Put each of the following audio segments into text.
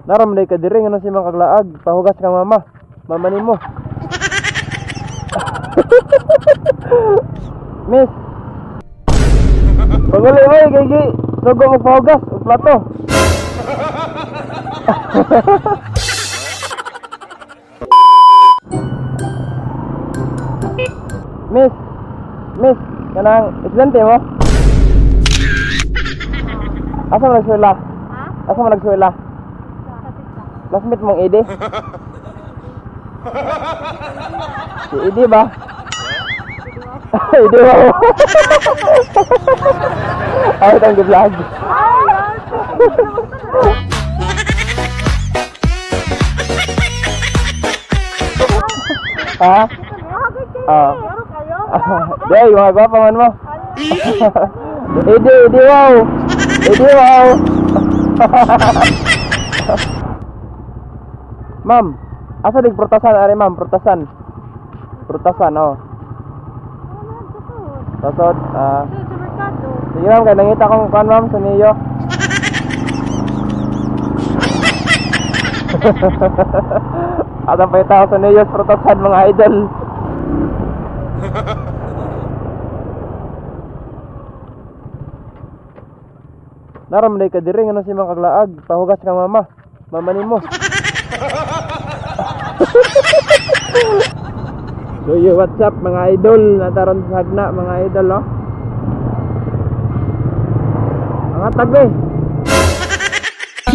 Naram day ka diri ngano si mga kaglaag, pahugas kang mama. Mama nimo. Miss. Paguli oy kay gi sugo mo pahugas og plato. Miss. Miss, kanang estudyante mo? Asa man nagsuwela? Ha? Asa man nagsuwela? Classmate mong ED? Si ED ba? ED ba? Ay, itong vlog. Ha? Ah. Day, mga gwapa man mo. ED, ED wow. ED wow. Ma'am, asa dig prutasan ari ma'am, prutasan. Prutasan oh. Tasod, ah. Sige ma'am, kay nangita kong kuan ma'am sa niyo. Atang pa tao sa niyo prutasan mga idol. Naram day ka diri ngano si mga kaglaag, pahugas kang mama. Mama nimo. So yo, what's up mga idol? Nataron sa hagna mga idol, oh. Ang hatag eh.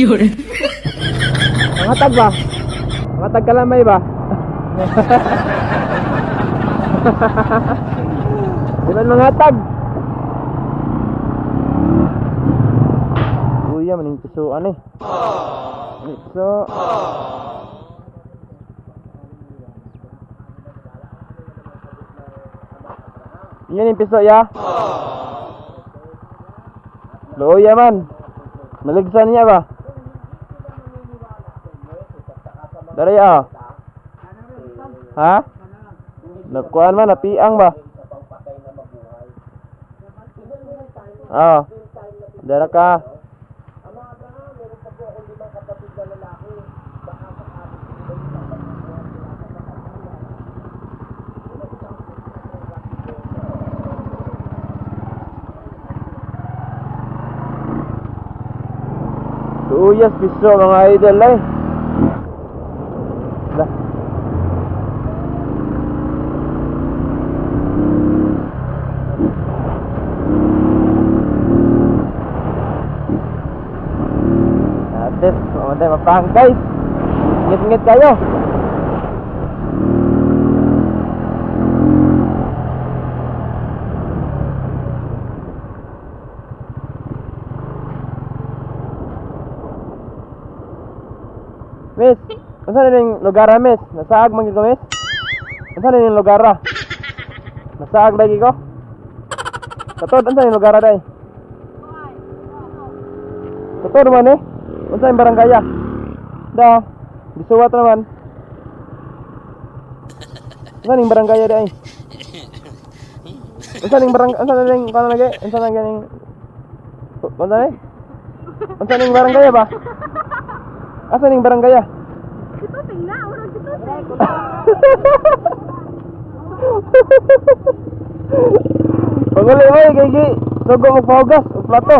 Yun. Ang hatag ba? Ang hatag kalamay ba? Di man mga hatag. Uya maning pisuan eh. So, yan yung piso ya. Luya man. Maligsan niya ba? Dari ah. Ha? Nakuan man, napiang ba? Ah. Dara ka. Luyas piso mga idol ay. Lah. Ates, mamatay mapang guys. Ngit-ngit kayo. Miss, unsa na ning lugar ah, miss? Nasaag man gyud ko, miss? Unsa na ning lugar ah? Nasaag lagi ko? Katod, unsa ning lugar ah, day? Katod man eh. Unsa ning barangay ah? Da, bisuwat naman. Unsa ning barangay ah, day? Unsa ning barangay? Unsa na ning kuan lagi? Unsa na ganing Unsa ni? Unsa ning barangay ah ba? Asa ning barangay ah? Situting na, urag situting. Paguli oy kay gi sugo mo pahugas og plato.